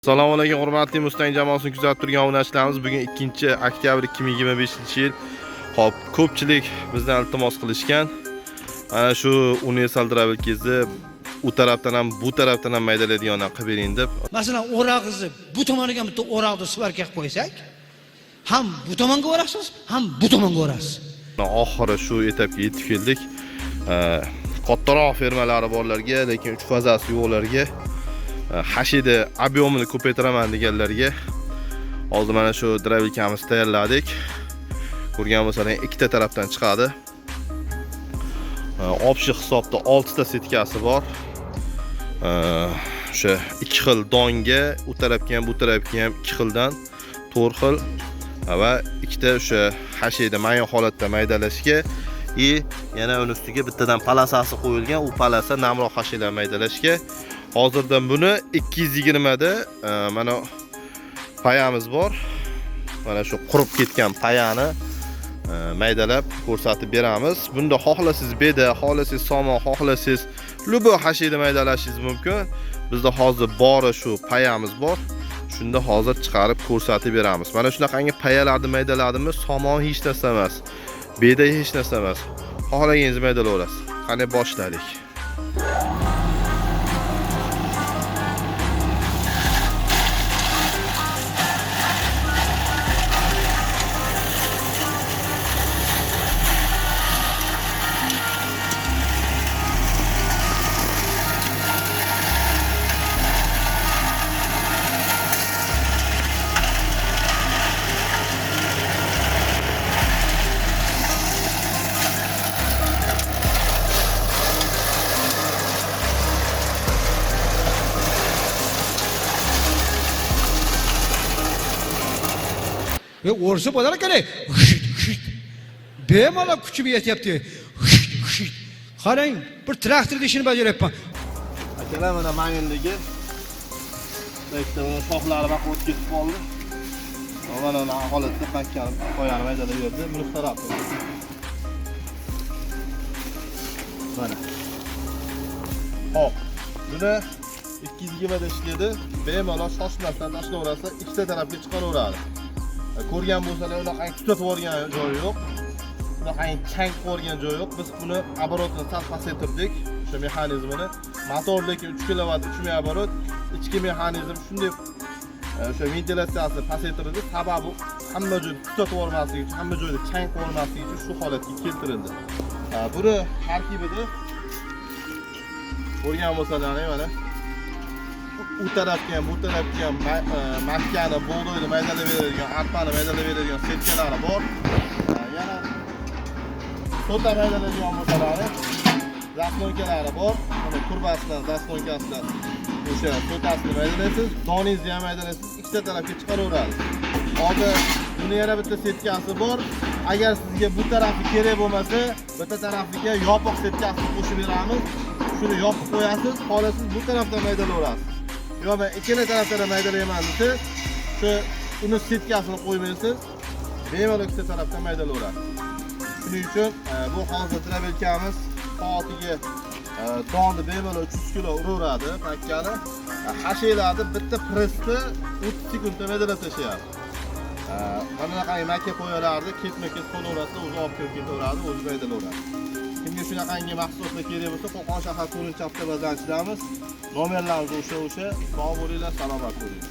Assalomu alaykum hurmatli Mustang jamoasini kuzatib turgan obunachilarimiz. Bugun 2 oktyabr 2025-yil. Xo'p, ko'pchilik bizdan iltimos qilishgan. Mana shu universal дробилка u tarafdan ham bu tarafdan ham maydalaydigandan qilib bering deb. Masalan, o'rog'ingizni bu tomoniga bitta o'roqni svarka qilib qo'ysak, ham bu tomonga o'rasiz, ham bu tomonga o'rasiz. Oxiri shu etapga yetib keldik. Kattaroq fermalari borlarga, lekin 3 fazasi yo'qlarga, hashida объем ini ko'paytiraman deganlarga hozir mana shu дробилка mizni tayyorladik. Ko'rgan bo'lsangiz ikkita tarafdan chiqadi. Общий hisobda 6 ta setkasi bor. O'sha ikki xil donga, u tarafga ham, bu tarafga ham ikki xildan 4 xil va ikkita o'sha hashida mayin holatda maydalashga и yana uni ustiga bittadan полоса si qo'yilgan, u полоса namroq hashiylar maydalashga. Hozirda buni 220 da mana payamiz bor. Mana shu qurib ketgan payani maydalab ko'rsatib beramiz. Bunda xohlasangiz beda, xohlasangiz somon, xohlasangiz любой hashiyni maydalashingiz mumkin. Bizda hozir bori shu payamiz bor. Shunda hozir chiqarib ko'rsatib beramiz. Mana shunaqangi payalarni maydaladimiz, somon hech narsa emas. Beda hech narsa emas. Xohlaganingizni maydalayverasiz. Qani boshladik. Ve o'rsa bo'lar ekan, g'ishit, g'ishit. Bemalol kuchim yetyapti. G'ishit, g'ishit. Qarang, bir traktorda ishini bajaryapman. Akalar, mana mayinligi. Ikkita uni shoxlari baqib o'tib ketib qoldi. Mana uni holatda makkani qo'yani maydalab berdi. Buni tarafi. Mana. Xo'p, buni 220 da ishlaydi. Bemalol shoshmasdan tashlayverasiz, ikkita tarafga chiqaraveradi. Ko'rgan bo'lsalar unaqangi tutatib yuborgan joyi yo'q. Unaqangi chang qilib yuborgan joyi yo'q. Biz buni оборот ini sal pasaytirdik, o'sha mexanizmini. Motor lekin 3 kilovat, 3000 оборот, ichki mexanizm shunday o'sha ventilyatsiyasi pasaytirildi. Sababi hamma joyda tutatib yubormasligi uchun, hamma joyda chang qilib yubormasligi uchun shu holatga keltirildi. Buni tarkibida ko'rgan bo'lsalaring mana u tarafga ham, bu tarafga ham makkani, bug'doyni maydalab beradigan, arpani maydalab beradigan setkalari bor. Yana so'ta maydalaydigan bo'lsalari заслонка lari bor. Mana turbasidan, заслонка sidan o'sha so'tasini maydalaysiz, doningizni ham maydalaysiz, ikkita tarafga chiqaraverasiz. Hozir buni yana bitta setkasi bor. Agar sizga bu tarafi kerak bo'lmasa, bitta tarafiga yopiq setkasini qo'shib beramiz. Shuni yopib qo'yasiz, xohlasangiz bu tarafdan maydalayverasiz. Yo, men ikkala tarafdan ham maydalayman desa, shu uni setkasini qo'ymaysiz, bemalol ikkita tarafdan maydalayverasiz. Shuning uchun bu hozir дробилка miz soatiga donni bemalol 300 kilo uraveradi makkani. Hashiylarni bitta pressda 30 sekundda maydalab tashlayapti. Mana bunaqangi makka qo'yalarni ketma-ket qo'laveradi, o'zi olib kirib ketaveradi, o'zi maydalayveradi. Kimga shunaqangi mahsulotlar kerak bo'lsa, Qo'qon shahar 4-avtobazanchidamiz. Nomerlarimiz o'sha. Sog' bo'linglar, salomat bo'linglar.